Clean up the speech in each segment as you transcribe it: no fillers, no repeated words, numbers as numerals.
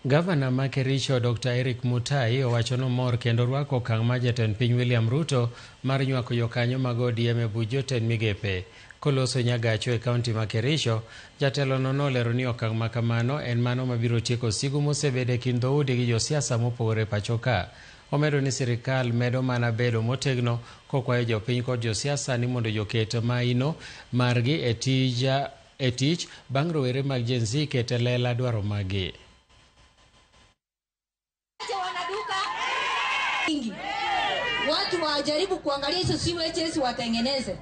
Gavana ma Kericho Dr. Eric Mutai owacho nomor kendo rwako okang' mar jatend piny William Ruto mar nywako jokanyo mag ODM e buch jotend migepe. Koloso Nyagacho e kaunti ma Kericho, jatelono nolero ni okang' ma kamano en mano mabiro tieko sigu mosebedo e kind dhoudi gi josiasa mopogore pacho ka. Omedo ni sirikal medo mana bedo motegno kokwayo jopiny kod josiasa ni mondo joket maino margi e tich bang' rowere mag Gen Z kete lela dwaro maggi. Wanaduka mingi. Watu wajaribu kuangalia hizo sewages watengeneze.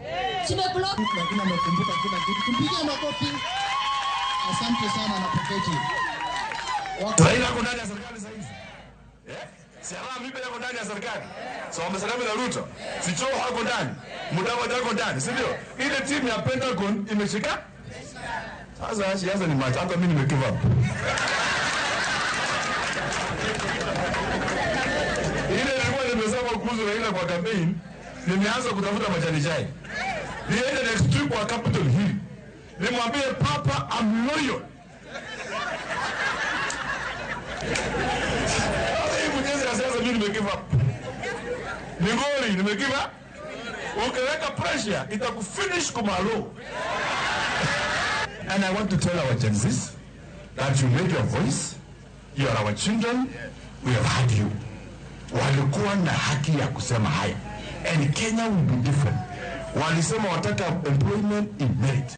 Zimeblock. Lakini amekumbuka kila kitu. Tumpigie makofi. Asante sana na Poketi. Raila ako ndani ya serikali sasa hizi. Eh? Si Arap vipi yako ndani ya serikali? So wamesalama na Ruto. Si Joho hako ndani. Mudavadi hako ndani, si ndio? Ile timu ya Pentagon imeshika. Sasa siasa ni macho, hata mimi nime give up. Ile nilikuwa nimesema kuhusu Raila kwa campaign, nimeanza kutafuta majani chai. Niende next trip kwa Capitol Hill. Nimwambie Papa, I'm loyal. Sasa hii mchezo ya siasa mimi nime give up. Ni ngori, nime give up. Ukiweka pressure itakufinish kumalo. And I want to tell our Gen Zs that you made your voice. You are our children. We have heard you. Walikuwa na haki ya kusema haya. And Kenya will be different. Walisema wataka employment in merit.